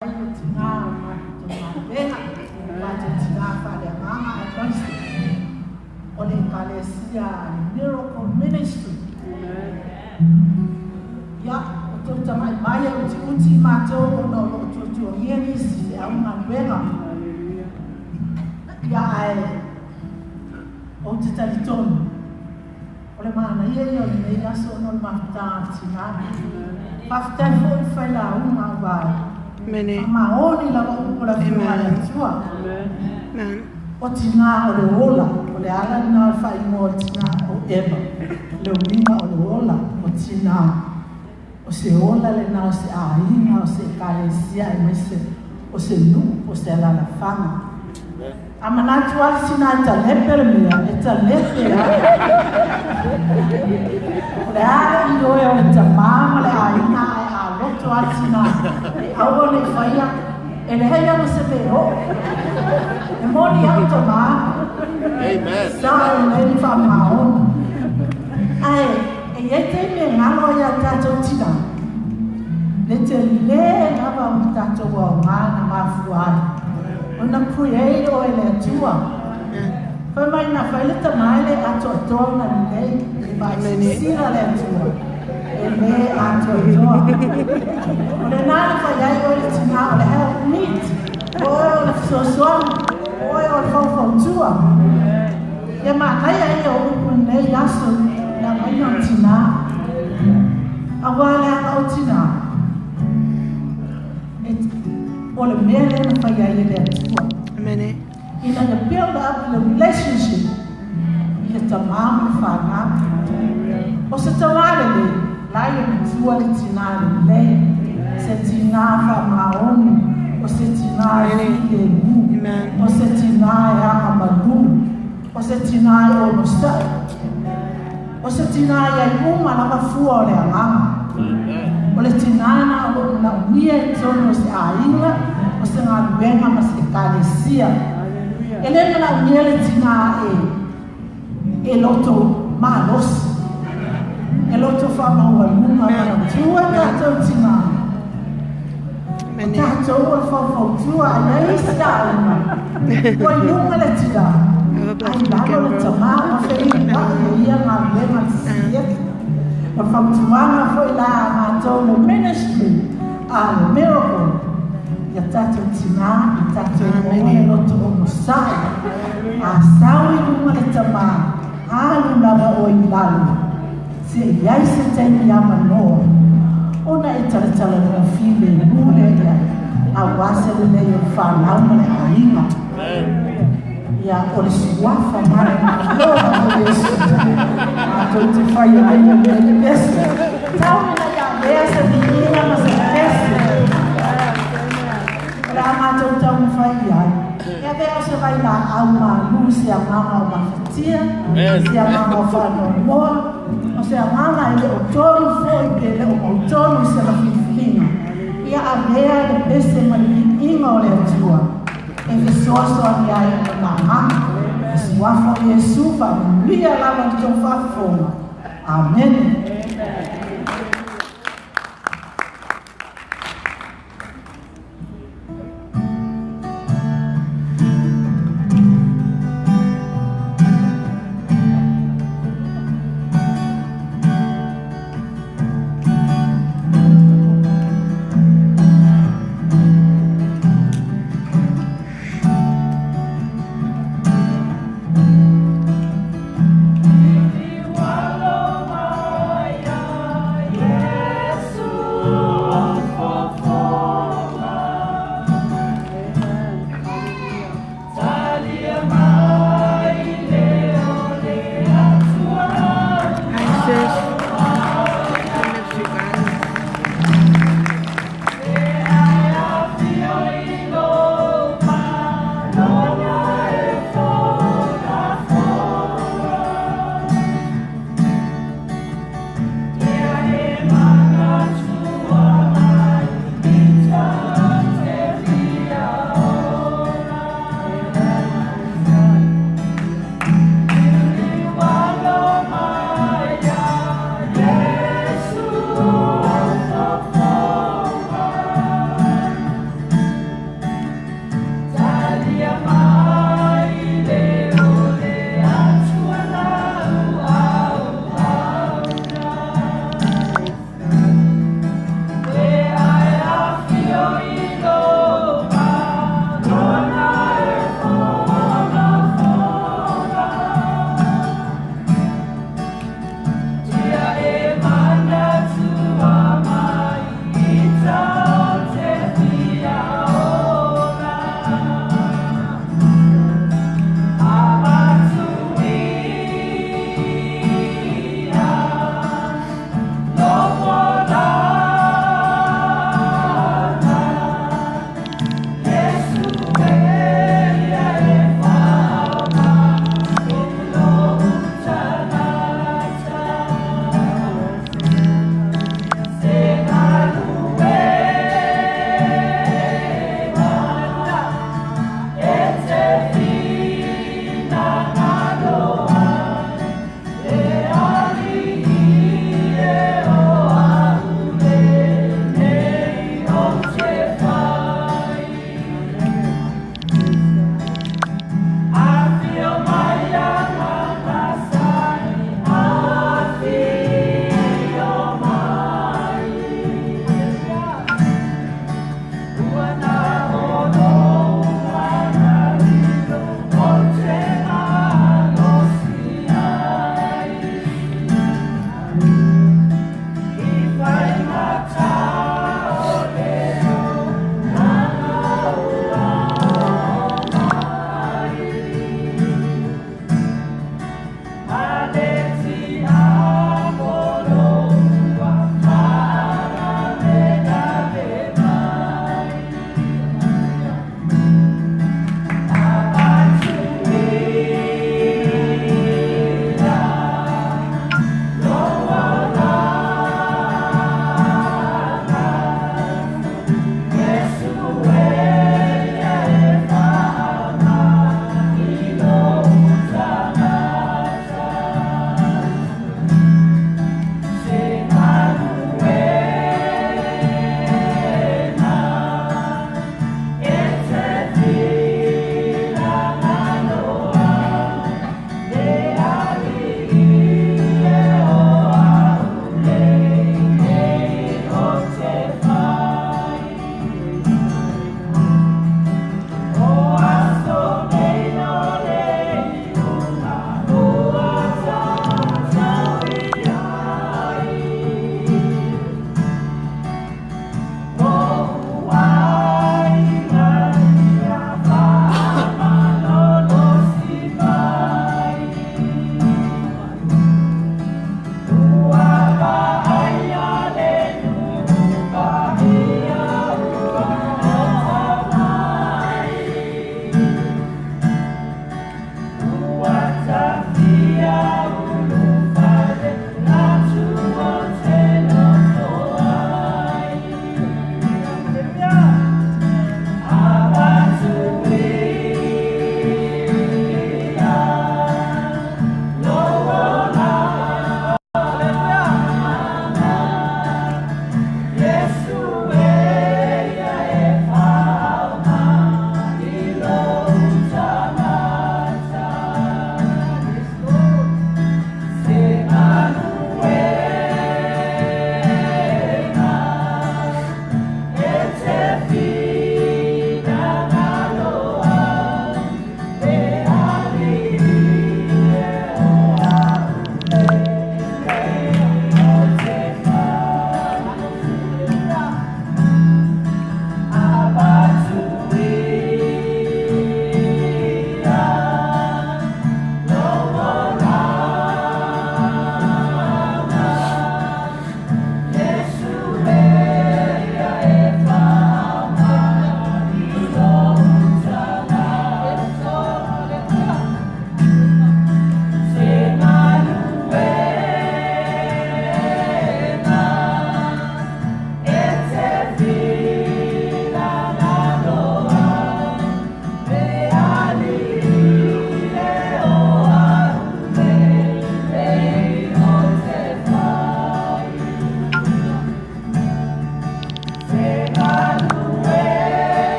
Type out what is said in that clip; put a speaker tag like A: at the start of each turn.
A: Ai le tinā o matou galuega, o matou tinā faaleagaga aemaise o le Ekalesia a le Miracle Ministry. Ia, ua tou tagai mai e utiuti matou ona o lo o tuatuagia nisi feau ma galuega. Ia, ae ou te talitonu, o le manaia ia o lenei aso ona o le mafutaga a tinā. Faafetai foi le failauga aua e faamaoni lava upu a le Afioga a le Atua. O tinā o le ola, o le ala lena o le faaigoa o le tinā o Eva, le uiga o le ola, o tinā. O se ola lena o se aiga, o se ekalesia aemaise o se nuu po o se alaalafaga. A manatu lava le tina e talepe le mea, e talepe lava. O le a le ioe o le tama ma le aiga ae a loto lava le tina e aua ne i faia, e leai lava se mea e oo. E moni au tama. Sa e lelei le faamaoni. Ae e i ai taimi e galo ai ia tatou tina le tele lava o le tatou aoga na mafua ai ona create oe e le Atua. Fai mai na fai le tama e le atoatoa ona lelei, vaai silasila le Atua e le atoatoa. O lena na fai ai oe le tina o le help meet, o oe o le fesoasoani, o oe o le faufautua. Ia manaia ia o upu i lenei aso i le aumaiga o tinā. Aua leaga o tinā, e, o le mea lea na fai ai e le Atua.
B: Amen.
A: Ina ia build up le relationship i le tamā ma le fanau. O se tamā lelei, la ia matua le tinā lelei, se tinā faamaoni, o se tinā e filemu,
B: Amen.
A: o se tinā e agamalu, o se tinā e onosai, o se tinā e iai uma lava fua o le agaga. O le tinā na o lo o manaomia i totonu o se aiga, o se galuega ma se ekalesia. E le manaomia le tinā e loto malosi, e loto faamaualuga. Manatua tatou tinā. O tatou o le faufautua a i ai isi aiga, ua i luga le tinā,
B: Have a
A: a i
B: blessed
A: lalo
B: weekend,
A: le
B: bro.
A: tamā ma feliuai e ia galuega le sisi atu. O le fautuaga foi la a matou le ministry a le Miracle, ia tatou tinā i tatou maua le
B: Amen.
A: loto onosai. A sau i luga le tamā, alu lava oe i lalo, seia i ai se taimi avanoa ona e talatalanoa filemu lea i ai, aua se lelei o le fanau ma le aiga. Ia, o le suafa manumalo lava o Iesu matou te faia ai lenei pese. Tau ina ia avea se viiga ma se pese o le a matou taumafai i ai, e avea o se vailaau malu i se agaga o mafatia, se agaga o faanoanoa, o se agaga e le o tonu foi pe le o mautonu i sana filifiliga. Ia avea le pese ma le viiga o le Atua e fesoasoani ai i lona agaga. I le suafa o Iesu, faamanuia lava i le tou faafofoga. Amene.